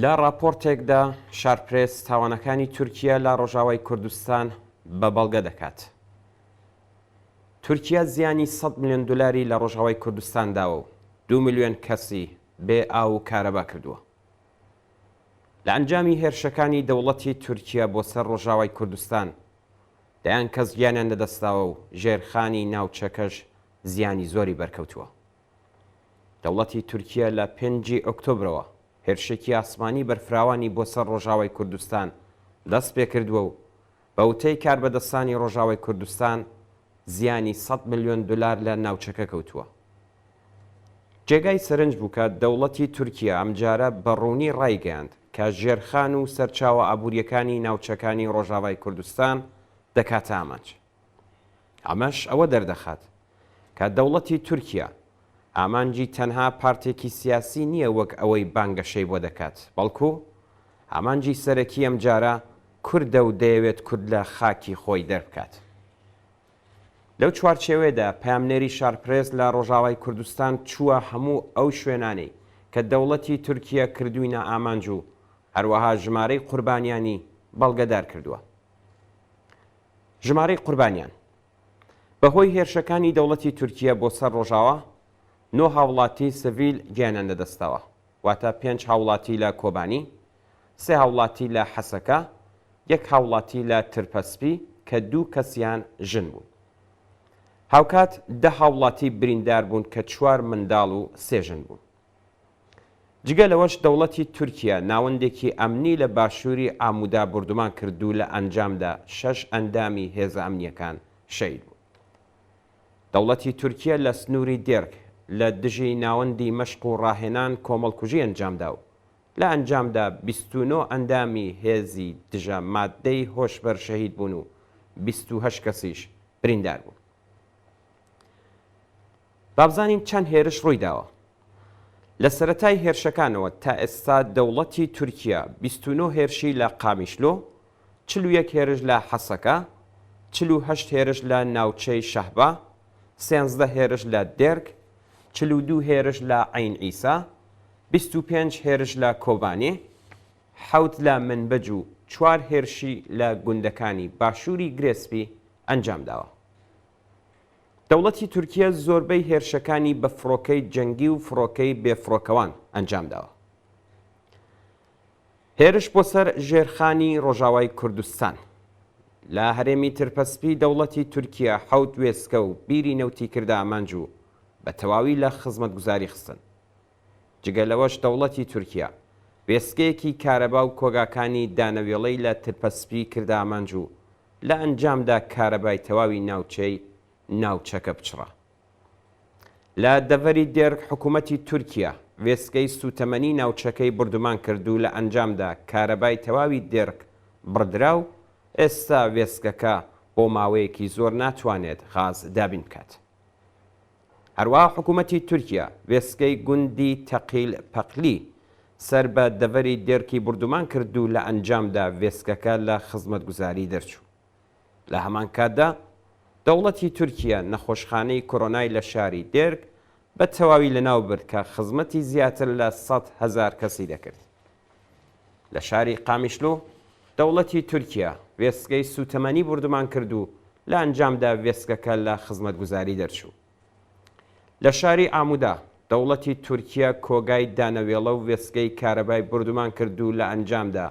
لە ڕاپۆرتێکدا شارپرێس تاوانەکانی تورکیە لە ڕۆژاوای کوردستان بە بەڵگە دەکات. تورکیە زیانی 100 ملیۆن دولاری لە ڕۆژاوای کوردستان داوە و دوو ملیۆن کەسی بێ ئاو و کارەبا کردووە. لە ئەنجامی هێرشەکانی دەوڵەتی تورکیە بۆ سەر ڕۆژاوای کوردستان دەیان کەس گیانیان لەدەستداوە و ژێرخانی ناوچەکەش زیانی زۆری بەرکەوتووە. دەوڵەتی تورکیە لە پێنجی ئۆکتۆبرەوە هێرشێکی ئاسمانی بەرفراوانی بۆ سەر ڕۆژاوای کوردستان دەست پێکردووە و بە وتەی کاربەدەستانی ڕۆژاوای کوردستان زیانی 100 ملیۆن دولار لە ناوچەکە کەوتووە. جێگای سەرنج بوو کە دەوڵەتی تورکیە ئەمجارە بە ڕوونی ڕایگەیاند کە ژێرخان و سەرچاوە ئابوورییەکانی ناوچەکانی ڕۆژاوای کوردستان دەکاتە ئامانج. ئەمەش ئەوە دەردەخات کە دەوڵەتی تورکیا ئامانجی تەنها پارتێکی سیاسی نییە وەک ئەوەی بانگەشەی بۆ دەکات، بەڵکو ئامانجی سەرەکی ئەمجارە کوردە و دەیەوێت کورد لە خاکی خۆی دەربکات. لەو چوارچێوەیەدا پەیامنێری شارپرێس لە ڕۆژاوای کوردستان چووە هەموو ئەو شوێنانەی کە دەوڵەتی تورکیە کردووینە ئامانج و هەروەها ژمارەی قوربانیانی بەڵگەدار کردووە. ژمارەی قوربانیان بە هۆی هێرشەکانی دەوڵەتی تورکیە بۆ سەر ڕۆژاوا، نۆ هاوڵاتی سڤیل گیانیان لەدەستداوە، واتە پێنج هاوڵاتی لە کۆبانی، سێ هاوڵاتی لە حەسەکە، یەک هاوڵاتی لە ترپەسپی کە دوو کەسیان ژن بوون. هاوکات دە هاوڵاتی بریندار بوون کە چوار منداڵ و سێ ژن بوون. جگە لەوەش دەوڵەتی تورکیا ناوەندێکی ئەمنی لە باشووری عامودا بوردومان کرد و لە ئەنجامدا شەش ئەندامی هێزە ئەمنییەکان شەهید بوون. دەوڵەتی تورکیە لە سنووری دێرک لە دژی ناوەندی مەشق و ڕاهێنان کۆمەڵکوژی ئەنجامدا و لە ئەنجامدا 29 ئەندامی هێزی دژە ماددەی هۆشبەر شەهید بوون و 28 کەسیش بریندار بوون. با بزانین چەند هێرش ڕوویداوە. لە سەرەتای هێرشەکانەوە تا ئێستا دەوڵەتی تورکیا 29 هێرشی لە قامیشلۆ، 41 هێرش لە حەسەکە، 48 هێرش لە ناوچەی شەهبا، سێنزدە هێرش لە دێرک، 42 هێرش لە عەین عیسا، 25 هێرش لە کۆبانێ، حەوت لە منبج و چوار هێرشی لە گوندەکانی باشووری گرێسپی ئەنجامداوە. دەوڵەتی تورکیە زۆربەی هێرشەکانی بە فڕۆکەی جەنگی و فڕۆکەی بێفڕۆکەوان ئەنجامداوە. هێرش بۆ سەر ژێرخانی ڕۆژاوای کوردستان. لە هەرێمی ترپەسپی دەوڵەتی تورکیە حەوت وێستگە و بیری نەوتی کردە ئامانج و بە تەواوی لە خزمەتگوزاری خستن. جگە لەوەش دەوڵەتی تورکیا وێستگەیەکی کارەبا و کۆگاکانی دانەوێڵەی لە ترپەسپی کردە ئامانج و لە ئەنجامدا کارەبای تەواوی ناوچەی ناوچەکە پچڕا. لە دەڤەری دێرک حکوومەتی تورکیا وێستگەی سووتەمەنی ناوچەکەی بوردومان کرد و لە ئەنجامدا کارەبای تەواوی دێرک بڕدرا و ئێستا وێستگەکە بۆ ماوەیەکی زۆر ناتوانێت غاز دابین بکات. هەروەها حکوومەتی تورکیا وێستگەی گوندی تەقیل پەقلی سەر بە دەڤەری دێرکی بوردومان کرد و لە ئەنجامدا وێستگەکە لە خزمەتگوزاری دەرچوو. لە هەمان کاتدا دەوڵەتی تورکیا نەخۆشخانەی کۆرۆنای لە شاری دێرک بە تەواوی لەناو برد کە خزمەتی زیاتر لە 100,000 کەسی دەکرد. لە شاری قامیشلو دەوڵەتی تورکیا وێستگەی سووتەمەنی بوردومان کرد و لە ئەنجامدا وێستگەکە لە خزمەتگوزاری دەرچوو. لە شاری عامودا دەوڵەتی تورکیا کۆگای دانەوێڵە و وێستگەی کارەبای بوردومان کرد و لە ئەنجامدا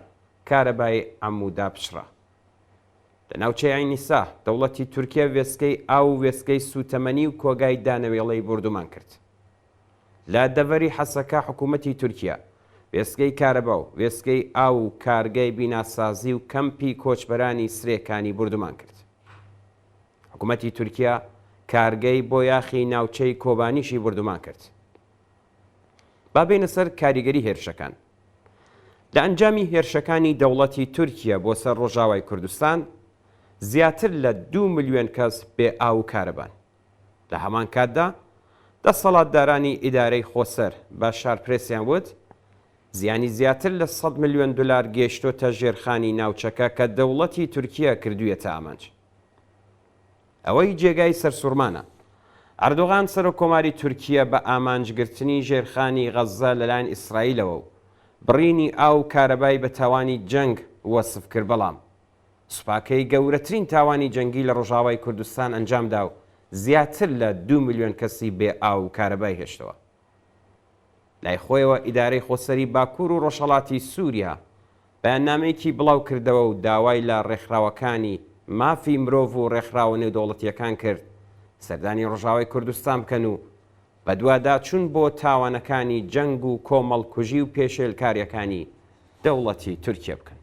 کارەبای عەمودا پچڕا. لە ناوچەی عەین عیسا دەوڵەتی تورکیا وێستگەی ئاو و وێستگەی سووتەمەنی و کۆگای دانەوێڵەی بوردومان کرد. لە دەڤەری حەسەکە حکوومەتی تورکیا وێستگەی کارەبا و وێستگەی ئاو و کارگەی بیناسازی و کەمپی کۆچبەرانی سرێکانی بوردومان کرد. حکوومەتی تورکیا کارگەی بۆیاخی ناوچەی کۆبانیشی بوردومان کرد. با بێینە سەر کاریگەری هێرشەکان. لە ئەنجامی هێرشەکانی دەوڵەتی تورکیا بۆ سەر ڕۆژاوای کوردستان زیاتر لە دوو ملیۆن کەس بێ ئاو و کارەبان. لە هەمان کاتدا دەسەڵاتدارانی ئیدارەی خۆسەر بە شارپرێسیان وت، زیانی زیاتر لە 100 ملیۆن دولار گەیشتۆتە ژێرخانی ناوچەکە کە دەوڵەتی تورکیە کردوویەتە ئامانج. ئەوەی جێگای سەرسوڕمانە، ئەردۆغان سەرۆککۆماری تورکیە بە ئامانجگرتنی ژێرخانی غەززە لەلایەن ئیسرائیلەوە و. بڕینی ئاو و کارەبای بە تاوانی جەنگ وەسف کرد، بەڵام سوپاکەی گەورەترین تاوانی جەنگی لە ڕۆژاوای کوردستان ئەنجامدا و زیاتر لە دوو ملیۆن کەسی بێ ئاو و کارەبای هێشتەوە. لای خۆیەوە ئیدارەی خۆسەری باکوور و ڕۆژهەڵاتی سووریا بەیاننامەیەکی بڵاوکردەوە و داوای لە ڕێکخراوەکانی مافی مرۆڤ و ڕێکخراوە نێودەوڵەتییەکان کرد سەردانی ڕۆژاوای کوردستان بکەن و بەدواداچوون بۆ تاوانەکانی جەنگ و کۆمەڵکوژی و پێشێلکارییەکانی دەوڵەتی تورکیە بکەن.